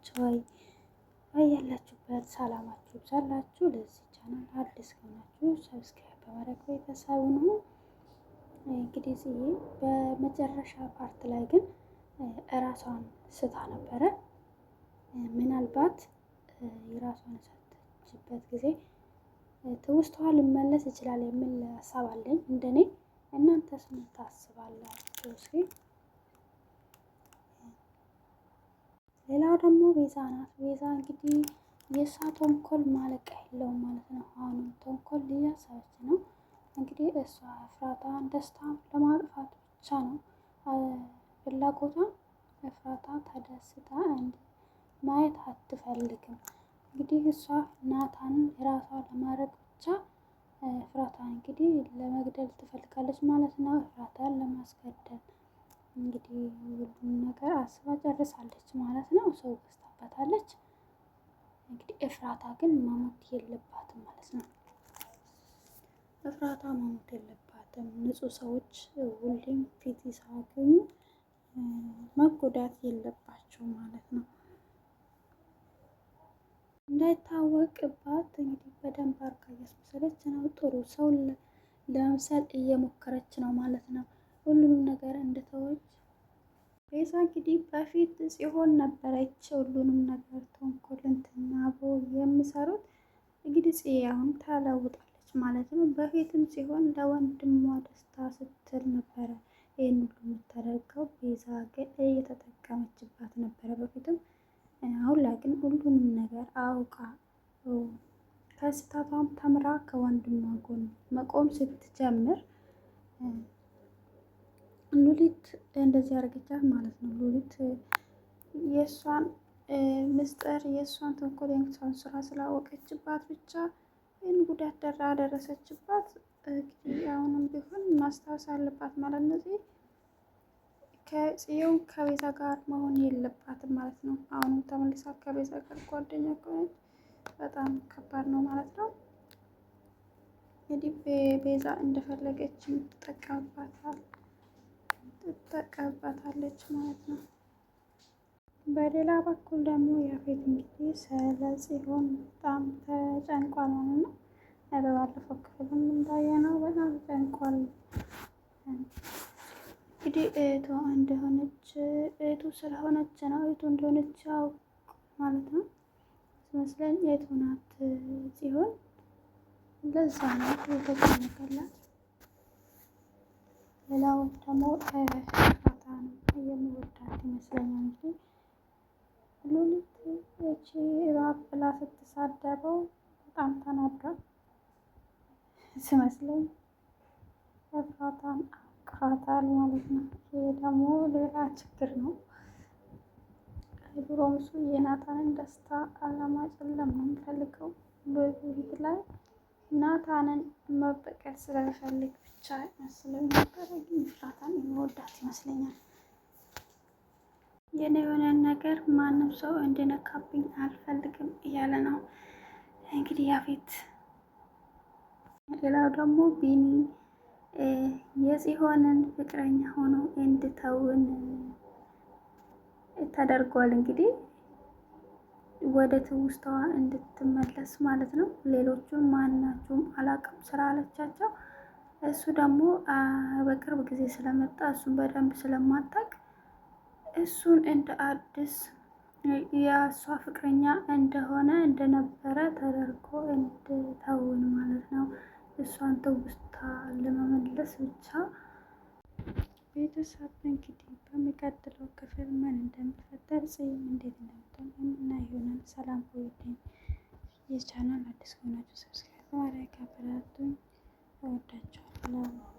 ናቸው ወይ? ያላችሁበት ሰላማችሁ ይብዛላችሁ። ለዚህ ቻናል አዲስ ከሆናችሁ subscribe በማድረግ ቤተሰብ ነው። እንግዲህ ጽዬ በመጨረሻ part ላይ ግን እራሷን ስታ ነበረ። ምናልባት የራሷን ሳተችበት ጊዜ ትውስታዋ ልመለስ ይችላል የሚል ሀሳብ አለኝ እንደኔ። እናንተስ ምን ታስባላችሁ? እስኪ ሌላው ደግሞ ቤዛ ናት። ቤዛ እንግዲህ የእሷ ተንኮል ማለቂያ የለውም ማለት ነው። አሁንም ተንኮል እያሰበች ነው። እንግዲህ እሷ ኤፍራታን ደስታ ለማጥፋት ብቻ ነው ፍላጎቷ። ኤፍራታ ተደስታ ማየት አትፈልግም። እንግዲህ እሷ ናታንን የራሷ ለማድረግ ብቻ ኤፍራታን እንግዲህ ለመግደል ትፈልጋለች ማለት ነው። ኤፍራታን ለማስገደል እንግዲህ ሁሉም ነገር አስባ ጨርሳለች ማለት ነው። ሰው ገዝታባታለች። እንግዲህ ኤፍራታ ግን መሞት የለባትም ማለት ነው። ኤፍራታ መሞት የለባትም። ንጹህ ሰዎች ሁሌም ፊት ሳያገኙ መጎዳት የለባቸው ማለት ነው። እንዳይታወቅባት እንግዲህ በደንብ አድርጋ እያስመሰለች ነው። ጥሩ ሰው ለመምሰል እየሞከረች ነው ማለት ነው። ሁሉንም ነገር እንደተወች ቤዛ እንግዲህ በፊት ጽዮን ነበረች ሁሉንም ነገር ተንኮል እንትን አብሮ የሚሰሩት እንግዲህ ጽ አሁን ተለውጣለች ማለት ነው። በፊትም ሲሆን ለወንድሟ ደስታ ስትል ነበረ ይህን ሁሉ የምታደርገው። ቤዛ ግን እየተጠቀመችባት ነበረ በፊትም። አሁን ላይ ግን ሁሉንም ነገር አውቃ ከስህተቷም ተምራ ከወንድሟ ጎን መቆም ስትጀምር ሉሊት እንደዚህ አድርገቻት ማለት ነው። ሉሊት የእሷን ምስጢር የእሷን ተንኮል የእሷን ስራ ስላወቀችባት ብቻ ይህን ጉዳት ደራ ደረሰችባት። እንግዲህ አሁንም ቢሆን ማስታወስ አለባት ማለት ነው። ከጽዮን ከቤዛ ጋር መሆን የለባትም ማለት ነው። አሁንም ተመልሳ ከቤዛ ጋር ጓደኛ ከሆነች በጣም ከባድ ነው ማለት ነው። እንግዲህ ቤዛ እንደፈለገች ትጠቀምባታል ትጠቀምባታለች ማለት ነው። በሌላ በኩል ደግሞ ያፌት እንግዲህ ስለ ጽዮን በጣም ተጨንቋል ማለት ነው። በባለፈው ክፍልም እንዳየነው በጣም ተጨንቋል። እንግዲህ እህቷ እንደሆነች እህቱ ስለሆነች ነው እህቱ እንደሆነች አውቅ ማለት ነው ሲመስለኝ እህቱ ናት ጽዮን። ለዛ ነው የተጨነቀላት። ሌላው ደግሞ ኤፍራታን የሚወዳት ይመስለኛል። እንግዲህ ሉሊት እቺ እባብ ብላ ስትሳደበው በጣም ተናዷል ሲመስለኝ ኤፍራታን አፍቅሯታል ማለት ነው። ይሄ ደግሞ ሌላ ችግር ነው። ድሮም እሱ የናታንን ደስታ አለማጨለም ነው የሚፈልገው። በፊት ላይ ናታንን መበቀል ስለሚፈልግ ብቻ መስሎኝ ነበረ፣ ግን ኤፍራታን የሚወዳት ይመስለኛል። የኔ የሆነን ነገር ማንም ሰው እንዲነካብኝ አልፈልግም እያለ ነው እንግዲህ ያፌት። ሌላው ደግሞ ቢኒ የጽሆንን ፍቅረኛ ሆኖ እንድተውን ተደርጓል። እንግዲህ ወደ ትውስታዋ እንድትመለስ ማለት ነው። ሌሎቹን ማናቸውም አላውቅም ስራ አለቻቸው። እሱ ደግሞ በቅርብ ጊዜ ስለመጣ እሱን በደንብ ስለማታውቅ እሱን እንደ አዲስ የእሷ ፍቅረኛ እንደሆነ እንደነበረ ተደርጎ እንድተውን ማለት ነው። እሷን ትውስታ ለመመለስ ብቻ። ቤተሰብ እንግዲህ በሚቀጥለው ክፍል ምን እንደሚፈጠር ጽም እንዴት እንደምትሆን የምናይ ይሆናል። ሰላም ቆዩልኝ። የቻናል አዲስ ከሆናችሁ subscribe በማድረግ አበረታቱኝ። እወዳችኋለሁ።